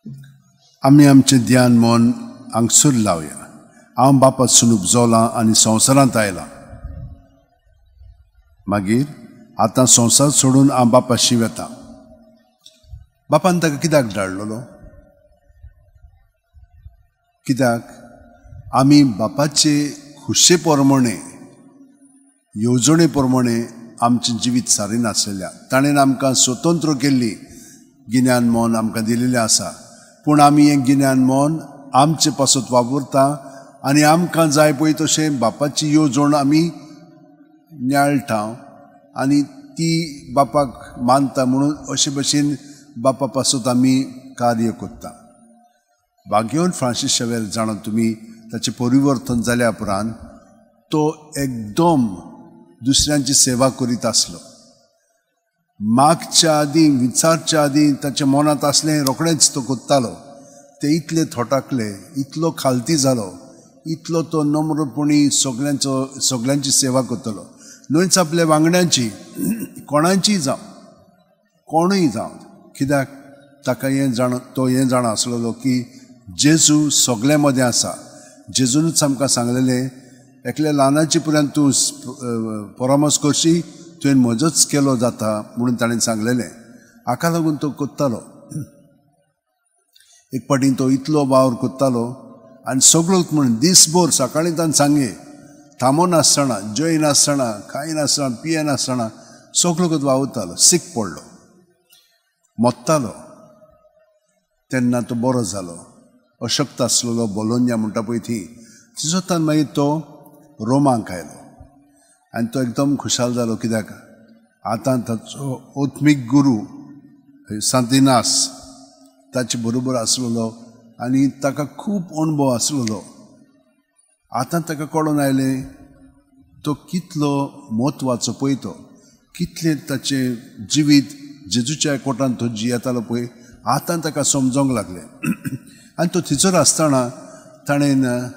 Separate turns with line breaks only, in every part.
आमी आमचें ध्यान मन हांगसर लावया. हांव बापासून उपजोलां आनी संवसारांत आयलां. मागीर आतां संवसार सोडून हांव बापाशी वता. बापान ताका कित्याक धाडलेलो? कित्याक आमी बापाचे खुशे प्रमाणे, येवजणे प्रमाणे आमचें जिवीत सारिनासलेल्या. ताणें आमकां स्वतंत्र केल्ली गिन्यान मन आमकां दिलेलें आसा. पूण आमी हें गिन्यान मन आमचे पासत वापरता आनी आमकां जाय पळय तशें बापाची येवजण आमी नियाळटा आनी ती बापाक मानता म्हणून अशे भशेन बापा पासत आमी कार्य करता. भाग्यवंत फ्रांसीस शावेर जाणा तुमी, ताचें परिवर्तन जाल्या उपरांत तो एकदम दुसऱ्यांची सेवा करीत आसलो. मागच्या आदीं, विचारच्या आदीं ताच्या मनांत आसलें रोखडेंच तो करतालो. ते इतले थोटाकले, इतलो खालती जालो, इतलो तो नम्रपणी सगल्यांचो सगल्यांची सेवा करतलो. न्हयच आपल्या वांगड्यांची, कोणाचीय जावं, कोणूय जावं. कित्याक ताका हें जाण, तो हें जाणा आसलेलो की जेजू सगल्यां मदें आसा. जेजूनच आमकां सांगलेलें, एकल्या ल्हानाचे पर्यंत तूं परामर्श करशी, तुवें म्हजोच केलो जाता म्हणून ताणें सांगलेलें. हाका लागून तो करतालो. एक फावटी तो इतलो वावर करतालो आनी सगळो म्हणून दीसभर सकाळीं ताणें सांगे थांबो नासतना, जेय नासतना, खाय नासतना, पिये नासतना सगळो कत वावुरतालो. सीक पडलो, मोत्तालो. तेन्ना तो बरो जालो. अशक्त आसलेलो बोलोन्या म्हणटा पळय थी, तिजोतान मागीर तो रोमाक आयलो आनी तो एकदम खुशाल जालो. कित्याक आतां ताचो आत्मीक गुरू सांतिनास ताचे बरोबर आसलेलो आनी ताका खूब अणभव आसलेलो. आतां ताका कळोन आयलें तो कितलो म्हत्वाचो पळय, तो कितलें ताचें जिवीत जेजूच्या कोटान तो जियेतालो पळय, आतां ताका समजोंक लागलें. आनी तो थंयसर आसतना ताणें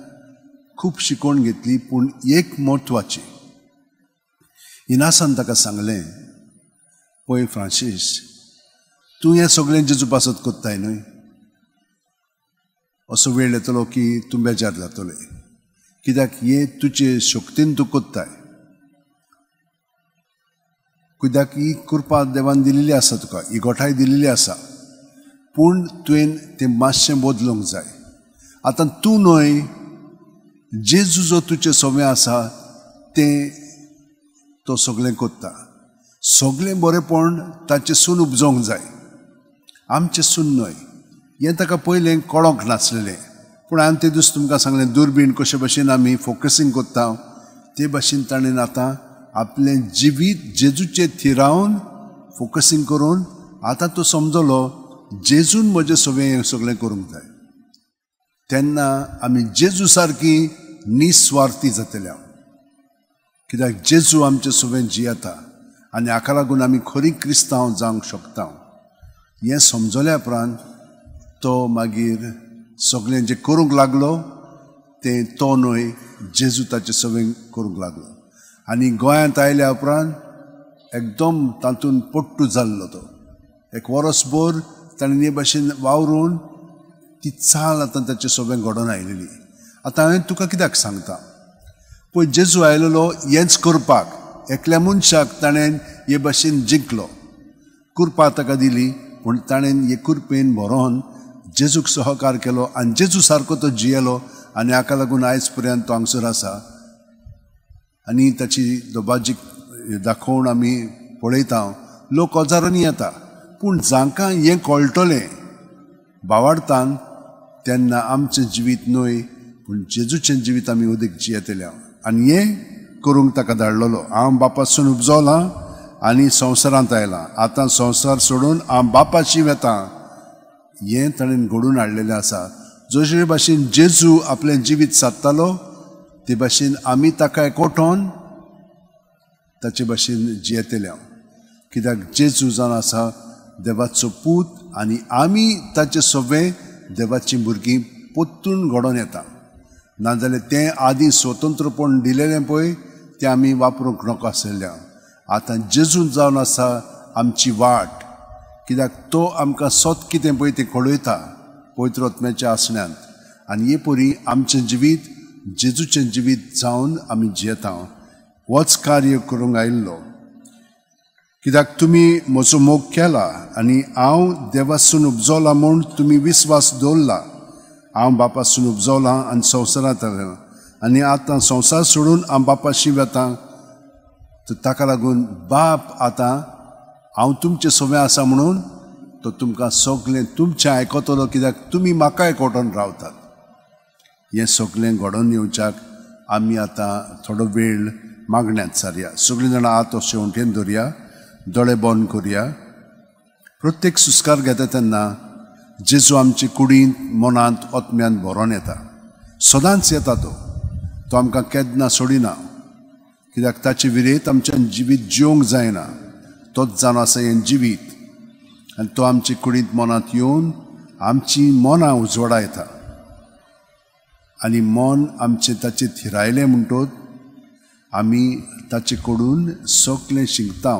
खूब शिकवण घेतली. पूण एक म्हत्वाची, इनासान ताका सांगलें, पळय फ्रांसीस, तूं हें सगळें जेजू पासत करताय न्हय, असो वेळ येतलो की तूं बेजार जातलें. कित्याक हे तुजे शक्तीन तूं करताय. कित्याक ही कृपा देवान दिलेली आसा तुका, ही गोठाय दिलेली आसा. पूण तुवें तें मातशें बदलूंक जाय. आतां तूं न्हय, जेजू जो तुजें सवें आसा तें तो सगळें करता. सगळें बरेंपण ताचें सून उपजोवंक जाय, आमचें सून न्हय. हें ताका पयलें कळोंक नासलेलें. पूण हांवें ते दीस तुमकां सांगलें, दुर्बीण कशे भशेन आमी फोकसींग करता ते भशेन ताणें आतां आपलें जिवीत जेजूचेर थिरावन फोकसींग करून आतां तो समजलो जेजून म्हजें सगळें हें सगळें करूंक जाय. तेन्ना आमी जेजू सारकी निस्वार्थी जातले. कित्याक जेजू आमचे सगळें जियेता आनी हाका लागून आमी खरी क्रिस्तांव जावंक शकता. हें समजल्या उपरांत तो मागीर सगळें जें करूंक लागलो तें तो न्हय, जेजू ताचें सगळें करूंक लागलो. आनी गोंयांत आयल्या उपरांत एकदम तातूंत पट्टू जाल्लो तो. एक वरसभर ताणें हे भाशेन वावरून ती चाल आतां ताचें सगळें घडोवन आयलेली. आतां हांवें तुका कित्याक सांगता, पळय जेजू आयलेलो हेंच करपाक. एकल्या मनशाक ताणें हे भाशेन जिंकलो, कृपा ताका दिली. पूण ताणें हे कृपेन भरोन जेजूक सहकार केलो आनी जेजू सारको तो जियेलो आनी हाका लागून आयज पर्यंत तो हांगसर आसा. आनी ताची दोबाजीक दाखोवन आमी पळयता, लोक हजारांनी येता. पूण जांकां हें कळटलें भावार्थान, तेन्ना आमचें जिवीत न्हय पूण जेजूचें जिवीत आमी उदीक जियेतले. आनी हें करूंक ताका धाडलेलो. हांव बापासून उपजोलां आनी संवसारांत आयलां, आतां संवसार सोडून हांव बापाशी वता. हें ताणें घडोवन हाडलेलें आसा. जशे भाशेन जेजू आपलें जिवीत सादतालो ते भाशेन आमी ताका एकवटोन ताचे भाशेन जियेतले. कित्याक जेजू जावन आसा देवाचो पूत आनी आमी ताचे सगळे देवाचीं भुरगीं परतून घडोवन येता. नाजाल्यार तें आदीं स्वतंत्रपण दिलेलें पळय तें आमी वापरूंक नाका आसलें. आतां जेजून जावन आसा आमची वाट. कित्याक तो आमकां सत कितें पळय तें कळयता. पवित्र आत्म्याच्या आसण्यांत. आनी हे परी आमचें जिवीत जेजूचें जिवीत जावन आमी जियेता. होच कार्य करूंक आयिल्लो, कित्याक तुमी म्हजो मोग केला आनी हांव देवासून उपजोला म्हूण तुमी विस्वास दवरला. हांव बापासून उपजोला आनी संवसारांत आयला आनी आतां संवसार सोडून हांव बापाशी वेता. तर ताका लागून बाप आतां हांव तुमचें सवें आसा म्हणून तो तुमकां सगळें तुमचें आयकतलो, कित्याक तुमी म्हाका आयकटून रावतात. हें सगळें घडोवन येवच्याक आमी आतां थोडो वेळ मागण्यांत सारया. सगळीं जाणां आतां शेवटेन धरया, दोळे बंद करया. प्रत्येक सुस्कार घेता तेन्ना जेजू आमचे कुडींत, मनांत, आत्म्यांत भरोन येता. सदांच येता तो. तो आमकां केन्ना सोडिना, कित्याक ताचे विरेत आमच्यान जिवीत जिवंक जायना. तोच जावन आसा हें जिवीत आनी तो आमचे कुडींत, मनांत येवन आमची मनां उजवाडायता आनी मन आमचें ताचें थिरायलें म्हणटोच आमी ताचे कडून सगळें शिकता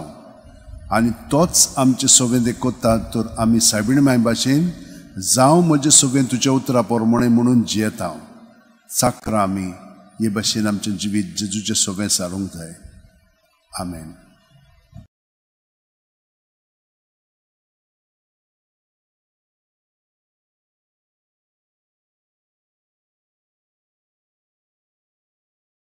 आनी तोच आमचें सगळें देखता. तर आमी सायबीण माय भाशेन जावं म्हजें सगळें तुज्या उतरा प्रमाणें म्हणून जियेता. साकरा आमी हे भाशेन आमचें जिवीत जेजूचें सगळें सारूंक जाय. आमेन.